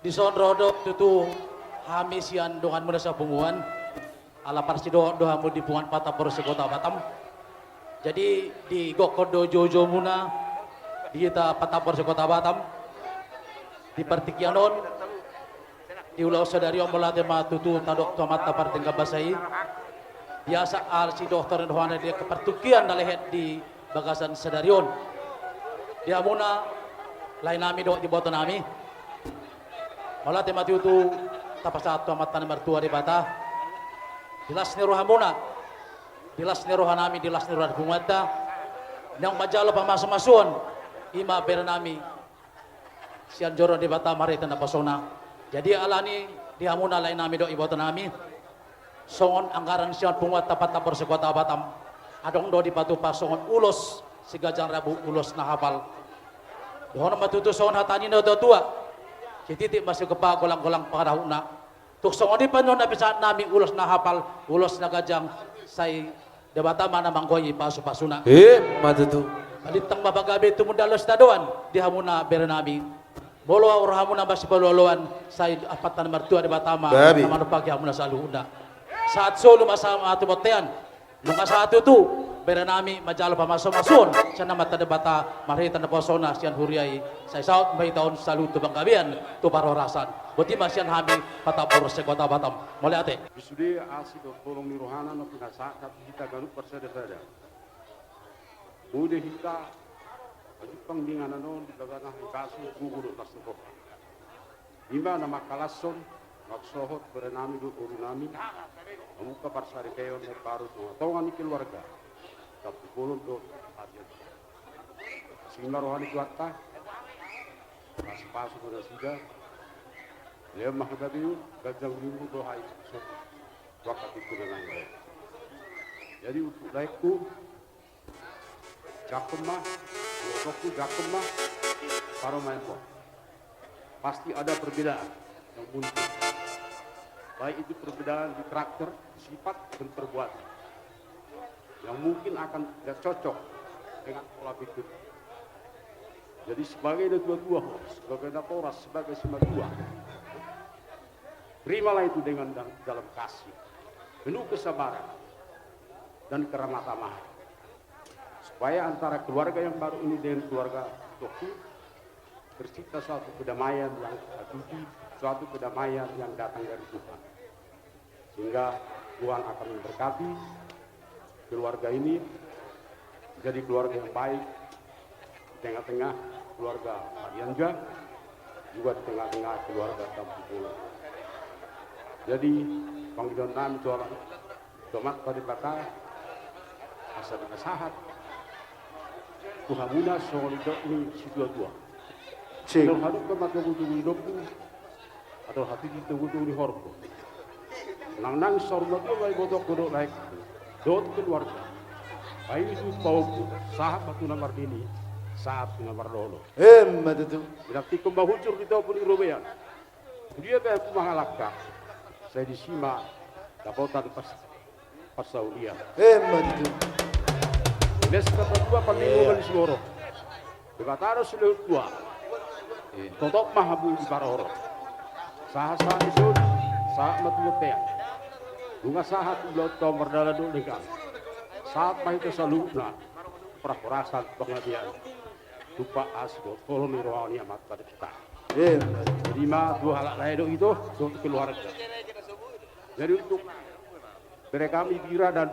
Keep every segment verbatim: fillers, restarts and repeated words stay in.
Dison ro do tutu hami sian donganmuna sapunguan. Ala parsidohot do hamu di punguan Patapor se-Kota Batam. Jadi digokhon do joujoumuna di hita Patapor se-Kota Batam. Di partingkian on, di ulaon sadari on, mauliate ma tutu tadok tu Amanta Pardenggan Basa i. Biasa asi dohot rohana di partingkian na lehet di bagasan sadari on. Di hamuna lae nami dohot iboto nami, mauliate ma tutu tapasahat tu Amanta na martua Debata di las ni rohamuna, di las ni roha nami, di las ni roha ni punguanta. Naung manjalo pamasumasuon i ma bere nami sian joro ni Debata marhite naposona. Jadi alani di hamuna lae nami dohot iboto nami, songon anggaran sian punguanta Patapor se-Kota Batam, adong do dipatupa songon ulos siganjang rambu, ulos na hapal. Dohonon ma tutu songon hata ni natuatua: Sititik ma sigompa, golanggolang pangarahutna. Tung songon i pe nuaeng na pinasahat nami, ulos na hapal, ulos na ganjang, sai Debata ma na manggohi pasupasuna. Emma tutu. Balintang ma pagabe tumundalhon sitadoan di hamuna bere nami. Molo rohamuna masipaolooloan, sai Amanta na martua Debata ma na manumpahi hamuna saluhutna. Sahat solu ma sahat tu bontean. Nunga sahat tutu bere nami manjalo pamasumasuon sian Amanta Debata marhite naposona sian huria i. Sai saut ma hita on saluhut tu panggabean, tu parhorasan. Boti ma sian hami Patapor se-Kota Batam. Mauliate. Di sude asi dohot holong ni rohana na pinasahat tu hita ganup marsadasada. Boi do hita manjumpang di inganan on di bagasan hahipason, gogo dohot las ni roha. I ma na mangkalashon, mangsohot bere nami dohot boru nami mamungka parsaripeon na imbaru di tongatonga ni keluarga Tampubolon dohot Pariangan. Asi ma roha ni Tuhanta, pasupasu ma nasida. Lehon ma hababeon, ganjang umur dohot hahipason tu angka tingki na naeng ro. Jadi untuk laengku, jangkon ma, ibotoku, jangkon ma parumaenmon. Pasti ada perbedaan yang muncul, baik itu perbedaan di karakter, sifat, dan perbuatan yang mungkin akan tidak cocok dengan pola pikir. Jadi sebagai natuatua, sebagai natoras, sebagai simatua, terimalah itu dengan dal-, dalam kasih, penuh kesabaran dan keramah tamahan, supaya antara keluarga yang baru ini dengan keluarga Toku tercipta suatu kedamaian yang hakiki, suatu kedamaian yang datang dari Tuhan. Sehingga Tuhan akan memberkati keluarga ini menjadi keluarga yang baik di tengah-tengah keluarga Pariangan, juga di tengah-tengah keluarga Tampubolon. Jadi, pangidoan nami tu Amanta Debata, asa pinasahat tu hamuna songon nidok ni situatua. Sip. Andor halumpang ma togutogu ni lombu, andor hatiti togutogu ni horbo. Nangnang saur matua ma ibotongku dohot laengku dohot keluarga. Paihut pahompu, sahat ma tu na marnini, sahat tu na marnono. Emma tutu. Pinantikhon ma hujur di topu ni robean. Dia pe aku mangalangka, sai disi ma dapotan pas, parsaulian. Emma tutu. Mes kata dua pandingoman di sumorop. Debata do silehon tua. Totop ma hamu diparorot. Sahat-sahat dison, sahat ma tu bontean. Nunga sahat ulaonta on mardalan dohot denggan. Sahat ma hita saluhutna parhorasan, panggabean, tumpak asi dohot holong ni roha ni Amanta Debata. Emma. Jadi ma dua halak lae do ito, dohot keluarga. Jadi untuk bere kami Bira dan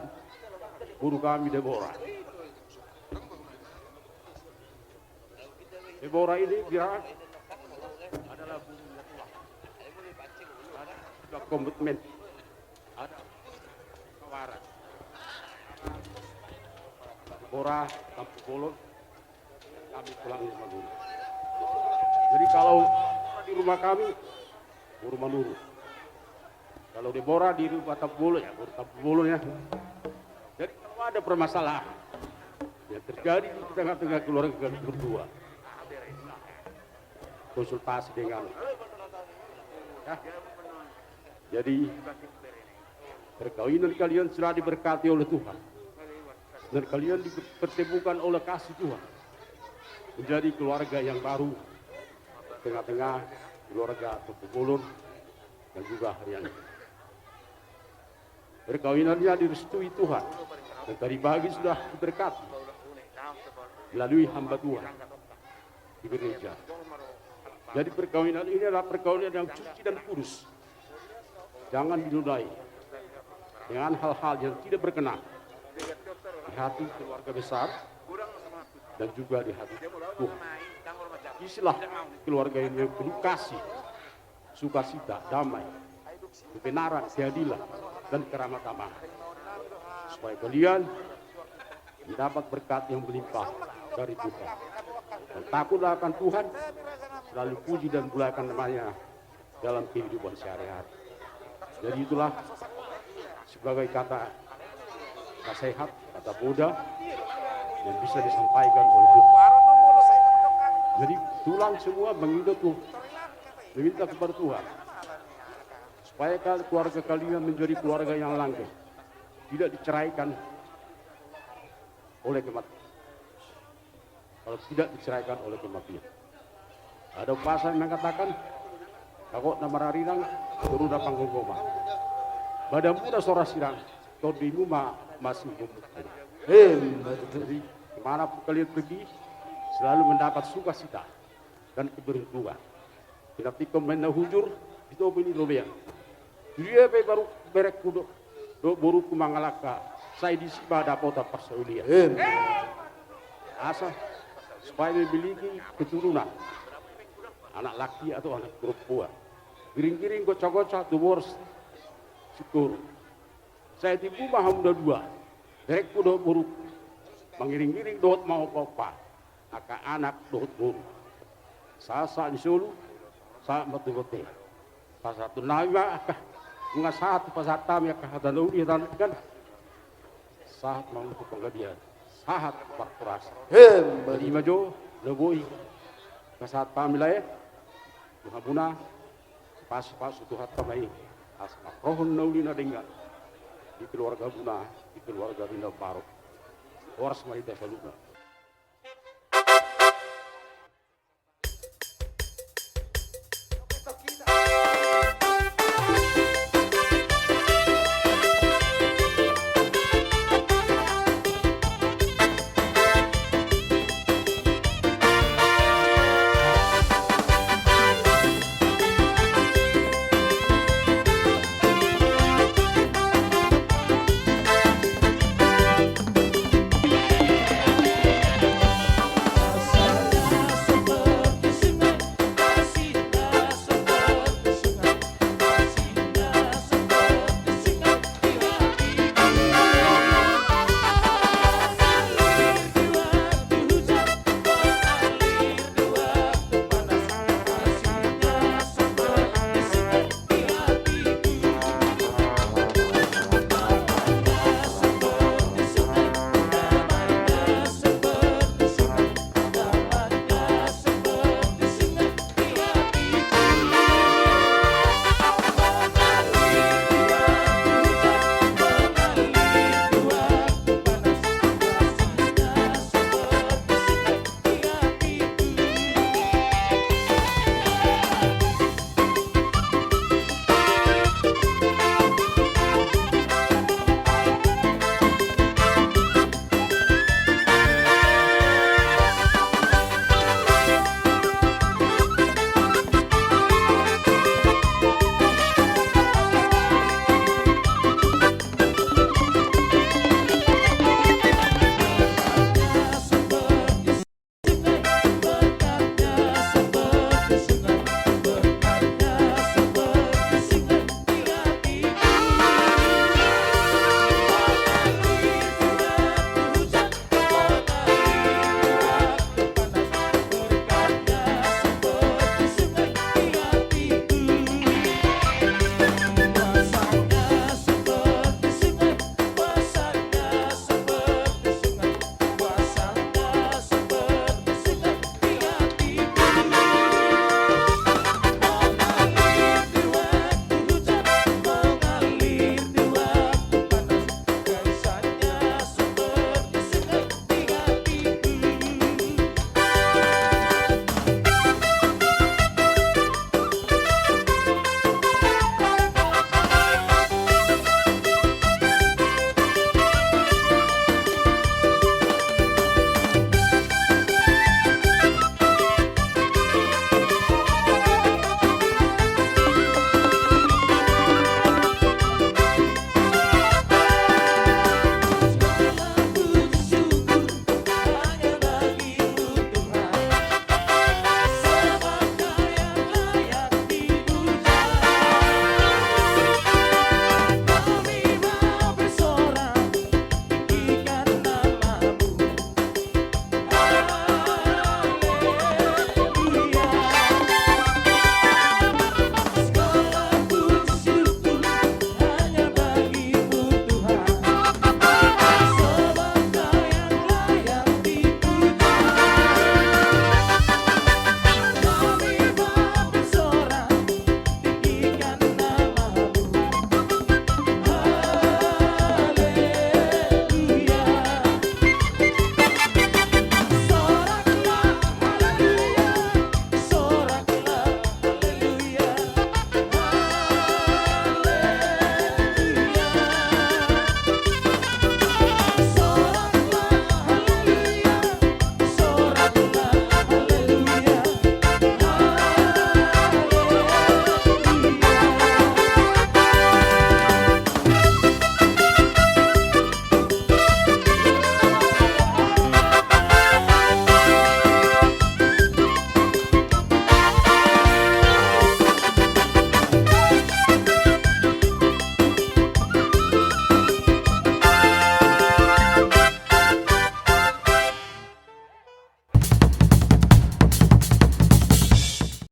boru kami Debora. Debora ini, Bira, adalah boru yang tua. Ada komitmen. Ada musyawarah. Debora, Tampubolon, kami tulang Manurung. Jadi kalau di rumah kami, boru Manurung. Kalau Debora di rumah Tampubolon, ya, boru Tampubolon, ya. Jadi kalau ada permasalahan yang terjadi di tengah-tengah keluarga kalian berdua, konsultasi dengan, ya. Jadi, perkawinan kalian sudah diberkati oleh Tuhan. Dan kalian dipertemukan oleh kasih Tuhan menjadi keluarga yang baru di tengah-tengah keluarga Topo Bolon, dan juga Harian. Perkawinan ini direstui Tuhan dan tadi pagi sudah diberkati melalui hamba Tuhan di gereja. Jadi perkawinan ini adalah perkawinan yang suci dan kudus. Jangan dinodai dengan hal-hal yang tidak berkenan di hati keluarga besar dan juga di hati Tuhan. Isilah keluarga ini yang penuh kasih, sukacita, damai, kebenaran, keadilan, dan keramahan. Supaya kalian mendapat berkat yang melimpah dari Tuhan. Dan takutlah akan Tuhan, selalu puji dan muliakan nama-Nya dalam kehidupan sehari-hari. Jadi itulah sebagai kata nasehat, kata boda yang bisa disampaikan oleh Tuhan. Jadi tulang semua mengido Tuhan, meminta kepada Tuhan supaya kal-, keluarga kalian menjadi keluarga yang langgeng, tidak diceraikan oleh kematian. Kalau tidak diceraikan oleh kematian. Ada umpasa yang mengatakan, "Bagot na mararirang, toru na panggomgoman. Badan muna so ra sirang, tondimuna ma-, masih gemuk." Em, jadi, kemana pun kalian pergi, selalu mendapat sukacita dan keberuntungan. Pinantikkon ma inna hujur, di topi ni robean. Dia pe baru berengku do-, dohot borungku mangalangka, sai disi ma dapotan parsaulian. Em. Asa, supaya memiliki keturunan, anak laki atau anak perempuan. Giring-giring goca-goca tu boras singkoru. Sai timbu ma hamu na dua, berengku dohot borungku. Mangiring-iring dohot manompa-nompa angka anak dohot boru. Sahat-sahat ni solu, sahat ma tu bontean. Pasahaton nami ma angka, nunga sahat pasahat hami angka hata na uli, hata na denggan. Sahat ma hamu tu panggabean, sahat marhorasa. Em. Jadi ima jo, na boi pasahat hami lae tu hamuna, pasu-pasu Tuhanta ma i, asa marrohon na uli na denggan di keluargamuna, di keluarga Rinamaro. Horas ma hita saluhutna.